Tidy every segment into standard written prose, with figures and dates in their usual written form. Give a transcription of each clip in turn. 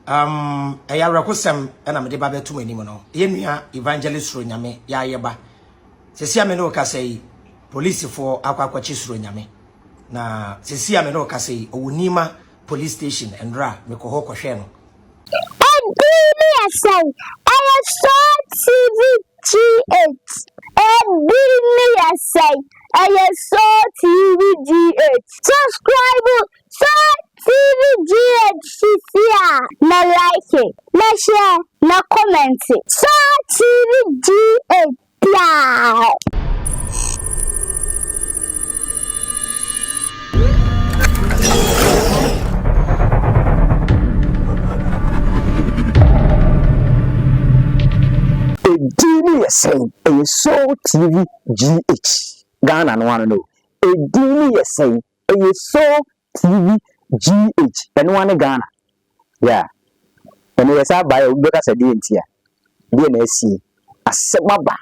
Um, ɛyɛ awerɛhosɛm na mede ba bɛto mo anim no. Yɛn nua Evangelist Suro Nyame, yɛayɛ ba. Sɛsi a me ne wo kasa yi, polisifoɔ akɔ akɔkye Suro Nyame. Na sɛsi a me ne wo kasa yi, ɔwɔ Nima police station, nnora mekɔ hɔ kɔhwɛɛ no. Edin no yɛ sɛn? Ɛyɛ Soul TV GH. Edin no yɛ sɛn? Ɛyɛ Soul TV GH. Subscribe Soul TV GH sisi a na like, na share, na comment. Soul TV GH piaa. Edin no yɛ sɛn? Ɛyɛ Soul TV GH. Ghana no ano no. Edin no yɛ sɛn? Ɛyɛ Soul TV GH. Ɛno ara ne Ghana. Yeah. Ɛno yɛ saa baeɛ a obi bɛka sɛ deɛ ntia. Deɛ na asie. Asɛm aba.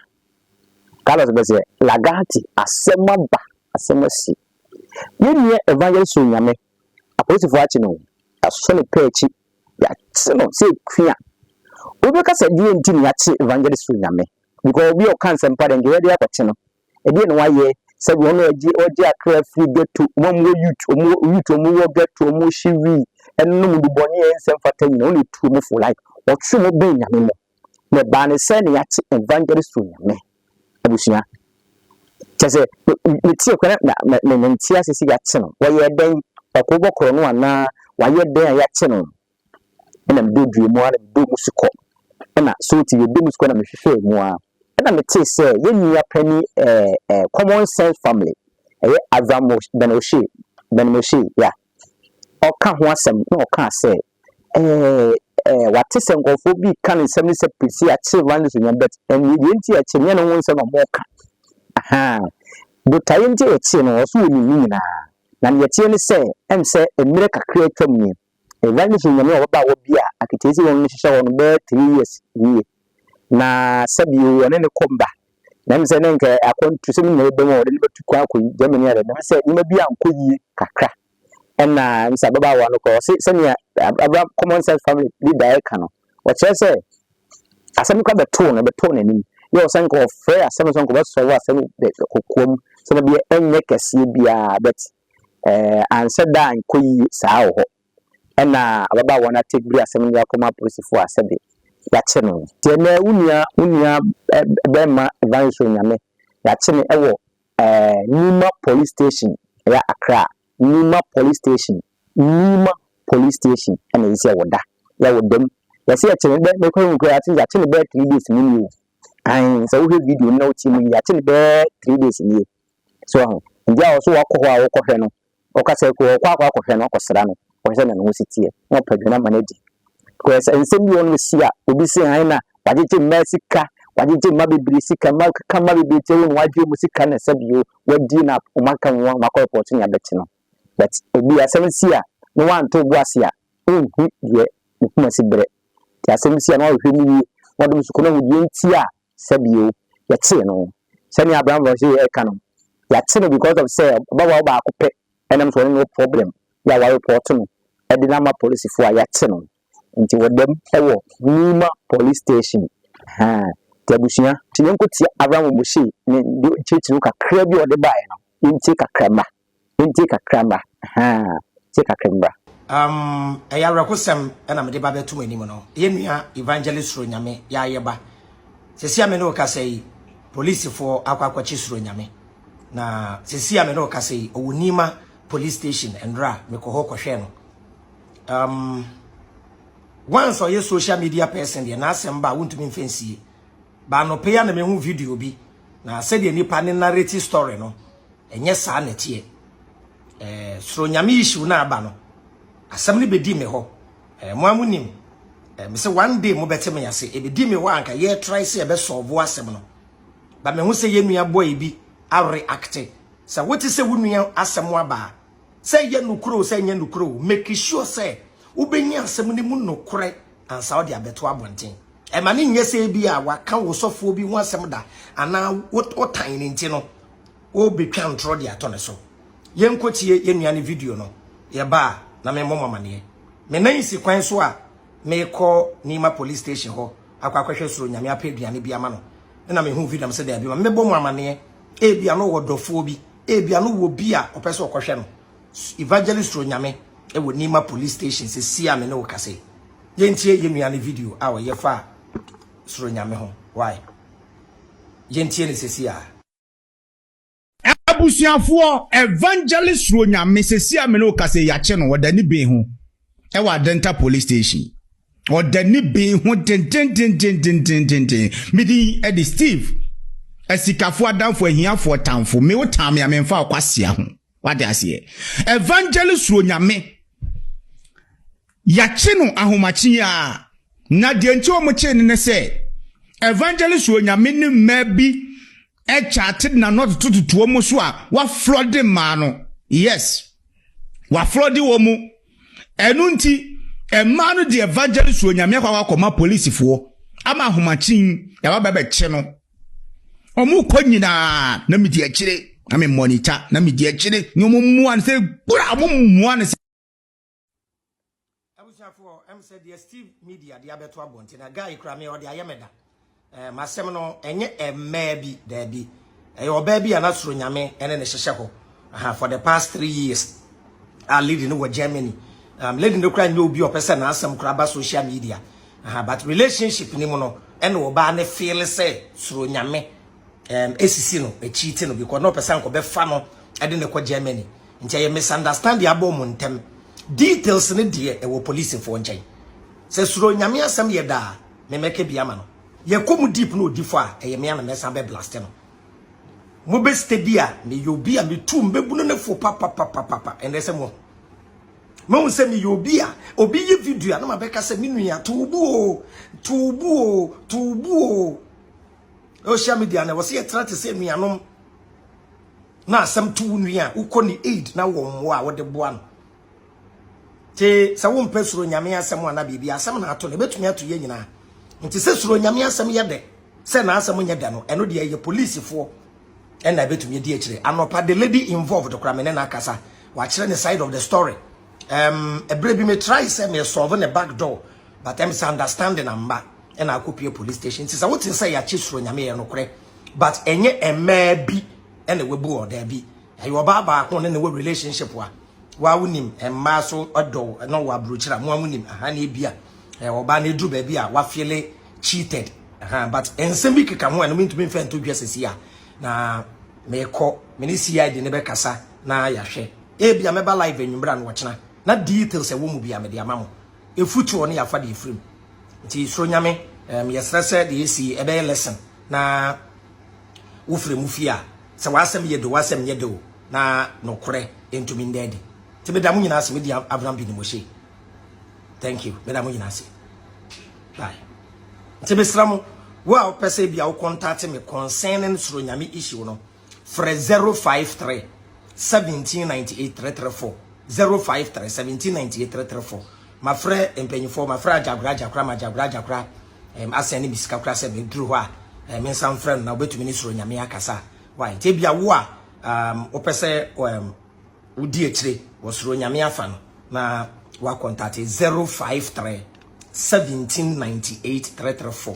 Carlos bɛ sɛ Lagati asɛm aba. Asɛm asi. Yɛn nua Evangelist Onyame, apolisifoɔ akye no o. Yɛasɔ ne pɛ akyi. Yɛakye no sɛ kua. Obi bɛka sɛ deɛ nti na yɛakye Evangelist Onyame. Because obi a ɔka nsɛmpa deɛ nka yɛde akɔkye no. Ɛdeɛ na wayɛ sɛ wɔn a ɔgye ɔgye akra firi ghetto, wɔn a wɔwɔ youth, wɔn wɔ youth, wɔn wɔ ghetto, wɔn hye wii, ɛnom nnubɔne a ɛnsɛ mfata nyinaa, wɔn na etu wɔn fo like ɔtwe wɔn bɛn Nyame mu. Na ɛbaa ne sɛ na yɛakye Evangelist Onyame abusua. Kyɛ sɛ metie kora na me mente ase sɛ yɛakye no. Wɔyɛ dɛn? Ɔko bɔkorɔ no anaa wayɛ dɛn a yɛakye no? Ɛna medodue mu ara na medɔ mu sukɔ. Ɛna so ti yɛdɔ mu sukɔ na mehwehwɛɛ mu ara. Ɛna metee sɛ yɛn nua panin ɛɛ ɛɛ Common Sense Family, ɛyɛ Avram Ben O'Shea, Ben O'Shea, yeah, ɔka ho asɛm na ɔkaa sɛ ɛɛ ɛɛ wate sɛ nkurɔfoɔ bi ka ne nsɛm ne sɛ pɛsi akye Evangelist Onyame but ɛnneɛ deɛ nti akye no nyɛ ne ho nsɛm na wɔka. Ahaa. Botaeɛ nti a yɛkyee no ɔso wɔnim ne nyinaa. Na deɛ ɛteɛ ne sɛ ɛm sɛ mmerɛ kakra atwam nie Evangelist Onyame a ɔbabaawa bi a aketeesi wɔn no hyehyɛ hɔ no bɛyɛ 3 years nie. Na sɛbio ɔne ne kɔ mba. Na ɛm sɛ ne nka akwantu sɛ ne nyinaa bɛbɛ mu a ɔde no bɛtu kwan akɔ Germany a na sɛ nneɛma bi ankɔ yie kakra. Ɛna ɛm sɛ ababaawa no kɔ ɔse sɛnea Abraham Common Sense Family leader ɛka no, ɔkyerɛ sɛ asɛm no kora bɛtoo no bɛtoo n'anim. Yɛ ɔsɛ nka ɔfrɛ asɛm no sɛ nka ɔbɛsɔre asɛm kokoam sɛ no bia ɛnyɛ kɛseɛ biara, but ansɛ da ankɔ yie saa wɔ hɔ. Ɛna ababaawa no ate biri asɛm no de akɔma apolisifoɔ a sɛbe yɛakye no. Nti ɛnɛ wo nua bɛrima Evangelist Onyame yɛakye no ɛwɔ Nima Police Station, ɛyɛ Accra. Nima Police Station, Nima Police Station ɛna ɛsɛ sɛ wɔda yɛwɔ dɛm. Yɛsɛ yɛkye no bɛ mekɔ hu koraa yɛakye yɛakye no bɛyɛ 3 days mu nie o. Ae, sɛ wohwɛ video no na wotie mu yie, yɛakye no bɛyɛ 3 days nie. So ho nti a ɔso wakɔ hɔ a wɔkɔhwɛ no, ɔka sɛ kɔ ɔkɔ akɔ akɔhwɛ no, akɔsra no, ɔhwɛ sɛ na ne ho si teɛ na ɔpɛ aduane ama no adi. Because nsɛm bi wɔ no si a obi si han na wagyegye mmaa sika, wagyegye mmaa bebree sika, mmaa keka mmaa bebree tie wo na wagye wɔn sika na sɛ bio wadi na wɔn aka wɔn akɔ report ne abɛkye no. But obi asɛm si a na wanto bo ase a wonhu deɛ ne kuma si brɛ. Nti asɛm si a na wahwehwɛ mu yie na ɔdom so kɔ na hu deɛ nti a sɛ bio yɛkyee no. Sɛnea Abraham Rɔhye ɛka no, yɛakye no because of sɛ ɔbabaawa baako pɛ ɛnam so ɔne no problem yɛ a wareport no ɛde no ama polisifoɔ a yɛakye no. Nti wɔdam ɛwɔ Nima Police Station. Haa, nti abusua, nti yɛnkɔtie Abraham Moshe ne de kyerɛkyerɛ mu kakra bi a ɔde baeɛ no. Yɛntie kakra mma, yɛntie kakra mma. Haa, tie kakra mbra. Ɛyɛ awerɛhosɛm ɛna mede ba bɛto mo anim no. Yɛn nua Evangelist Suro Nyame, yɛayɛ ba. Sɛsi a me ne wo kasa yi, polisifoɔ akɔ akɔkye Suro Nyame. Na sɛsi a me ne wo kasa yi, ɔwɔ Nima Police Station, nnora mekɔ hɔ kɔhwɛ no. Once ɔyɛ social media person deɛ, n'asɛm ba a wontumi mfa nsie. Ba anɔpɛ yi a na mehu video bi na sɛdeɛ nipa ne narrative story no, ɛnyɛ saa na ɛteɛ. Suro Nyame issue na aba no, asɛm no bɛdi me hɔ. Mo a monim me sɛ one day mobɛte me ase. Ɛbɛdi me hɔ a anka yɛtry sɛ yɛbɛsolve asɛm no ba mehu sɛ yɛn nua boy bi areact sɛ wote sɛ wo nua asɛm aba a, sɛ yɛ nokorɛ o, sɛ nyɛ nokorɛ o, make sure sɛ wobɛnya asɛm no mu nokorɛ ansa wode abɛto abɔnten. Ɛma ne nyɛ sɛ bi a waka wo sɔfoɔ bi ho asɛm da anaa wotan ne nti no wobɛtwa ntorɔ de atɔ ne so. Yɛnkɔtie yɛn nua no video no. Yɛba a na memmɔ mo amanneɛ. Me nan si kwan so a. Mekɔ Nima police station hɔ akɔ akɔhwɛ Soro Nyame apɛ aduane bi ama no. Ɛna mehu video am sɛ daabi ma mebɔ mu amaneɛ. Ebia no wɔ dɔfoɔ bi, ebia no wɔ bi a ɔpɛ sɛ ɔkɔhwɛ no. Evangelist Soro Nyame ɛwɔ Nima police station sɛ si a me ne wo kase. Yɛntie yɛn nua ne video a ɔyɛ fa Soro Nyame ho. Why? Yɛntie ne sɛsi a. Abusuafoɔ, Evangelist Soro Nyame, sɛsi a me ne wo kase, yɛakye no. Ɔda ne bin ho ɛwɔ Adenta police station. Ɔda ne bin ho dendendendendendenden. Mede ɛde Steve asikafoɔ adamfo, ahiafoɔ tamfo. Me wo tam me a memfa ɔkwasia ho wade aseɛ. Evangelist Soro Nyame, yɛakye no ahomakye a, na deɛ nti wɔn kye no ne sɛ Evangelist Soro Nyame ne mmaa bi ɛkyate n'ano atotototo wɔn so a waflɔde mmaa no. Yes, waflɔde wɔn mu. Ɛno nti mmaa no de Evangelist Soro Nyame akɔ akɔma polisifoɔ ama ahomakye yaba bɛbɛkye no. Wɔn kɔ nyinaa na mi di akyire na mi monitor na mi di akyire na wɔn mua no sɛ kura wɔn mua no sɛ. Abusuafoɔ, sɛ deɛ Steve Media de abɛto abɔnten na guy kura me ɔde ayɛ me da. Masɛm no ɛnyɛ mmaa bi, daabi, ɛyɛ ɔbaa bi a na Soro Nyame ɛne ne hyehyɛ hɔ aha for the past 3 years a lady no wɔ Germany. Lady no kura nyɛ obi a ɔpɛ sɛ n'asɛm kura ba social media aha, but relationship ni mu no, ɛna ɔbaa ne feel sɛ Soro Nyame esisi no, ekyi no, because na ɔpɛ sɛ nkɔbɛfa no ɛde ne kɔ Germany. Nti ɛyɛ misunderstanding abɔ ɔmo ntɛm. Details ne deɛ ɛwɔ polisifoɔ nkyɛn. Sɛ Soro Nyame asɛm yɛ daa, memɛka bi ama no. Yɛkɔ mu deep na odi fo a, ɛyɛ mea na mɛsan bɛ blast no. Mo bɛ steady a meyɛ obi a metu mbɛbunu ne fo papapapapa. Ɛnɛ sɛ mo mahu sɛ meyɛ obi a obi yi video a na mabɛka sɛ me nua, to bu o, to bu o, to bu o. Social media na wɔ sɛ yɛtena te sɛ nuanom na asɛm to wo nua a, wokɔ ne aid na wɔ mmoa a wode boa no. Te sɛ wompɛ Soro Nyame asɛm a, na biribi asɛm na ato no, ɛbɛtumi ato yɛ nyinaa. Nti sɛ Soro Nyame asɛm yɛ dɛ sɛ n'asɛm nyɛ dɛ no, ɛno deɛ ɛyɛ polisifoɔ ɛna ɛbɛtumi adi akyire. Anɔpa the lady involved kora me ne no akasa, wakyerɛ ne side of the story. Ɛberɛ bi me try sɛ me solve ne back door, but misunderstanding amba ɛna akɔpie police station. Nti sɛ wote sɛ yɛakye Soro Nyame, yɛ nokorɛ, but ɛnyɛ mmaa bi ɛna wabu ɔdaa bi. Ɛyɛ ɔbaa baako ne ne wɔ relationship a wa wonim mmaa so ɔdɔ na wɔ aburokyire a mo a monim aha na ebi a ɔbaa no eduru baabi a wafeel cheated aha, but nsɛm bi keka ho a no mentumi mfa nto dwa sisi a na mekɔ me ne CID ne bɛkasa na yɛahwɛ. Ebi a mɛba live anwummerɛ a no wɔkyena na details ɛwɔ mu bi a mede ama mo efutuo ne yɛafa de efirim. Nti Soro Nyame, yɛsrɛ sɛ deɛ esi ɛbɛyɛ lesson na wofiri mu fie a, sɛ w'asɛm yɛ de, w'asɛm nyɛ de o, na nokorɛ ntumi nda adi. Nti meda mo nyinaa ase. Medi Abraham bi ne mo hyɛ. Thank you, meda mo nyinaa ase. Bye. Nti mesrɛ mo, wo a wopɛ sɛ bia wo contact me concerning Soro Nyame issue no, frɛ 053 1798 334, 053 1798 334. Mafrɛ mpanyinfoɔ, mafrɛ Agyagora, Agyakora ma Agyagora, Agyakora asɛn ne me sika kora sɛ meduru hɔ a me nsa mfrɛ no na wobɛtumi ne Soro Nyame akasa. Why? Nti ebia wo a wopɛ sɛ wodi akyire wɔ Soro Nyame afa no na wacontact 053 1798 334.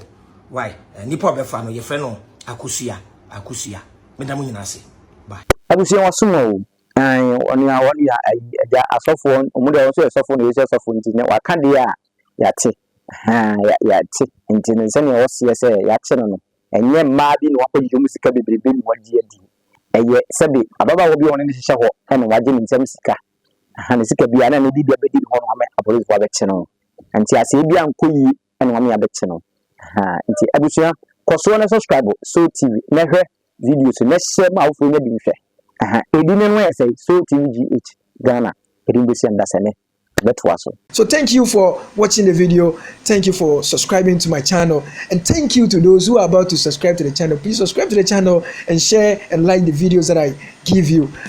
Why? Nipa a ɔbɛfa no, yɛfrɛ no Akosua. Akosua, meda mo nyinaa ase. Bye. Abusua, wasoma o. Ɔne a ɔne a ayi agya asɔfoɔ, ɔmo deɛ ɔno nso yɛ sɔfo na yɛsɛ sɔfo, nti na waka deɛ a yɛate yɛate. Nti no sɛnea ɔseɛ sɛ yɛakye no, ɛnyɛ mmaa bi na wakɔgyegye ɔmo sika bebrebe na wagye adi. Ɛyɛ sɛbi ababaawa bi a ɔne ne hyehyɛ hɔ ɛna wagye ne nsam sika ne sika bi a na ne bi abɛdi ne hɔ no ama apolisifoɔ abɛkye no. Nti asɛe bi ankɔ yie ɛna wame abɛkye no. Nti abusua, kɔ soɔ na subscribe So TV na hwɛ videos na hyɛ ma awofoɔ nya bi nhwɛ. Ɛdi ne no yɛ sɛ So TV GH Ghana. Ɛdi mbɛsi andasɛne bɛtoa so. So thank you for watching the video. Thank you for subscribing to my channel. And thank you to those who are about to subscribe to the channel. Please subscribe to the channel and share and like the videos that I give you.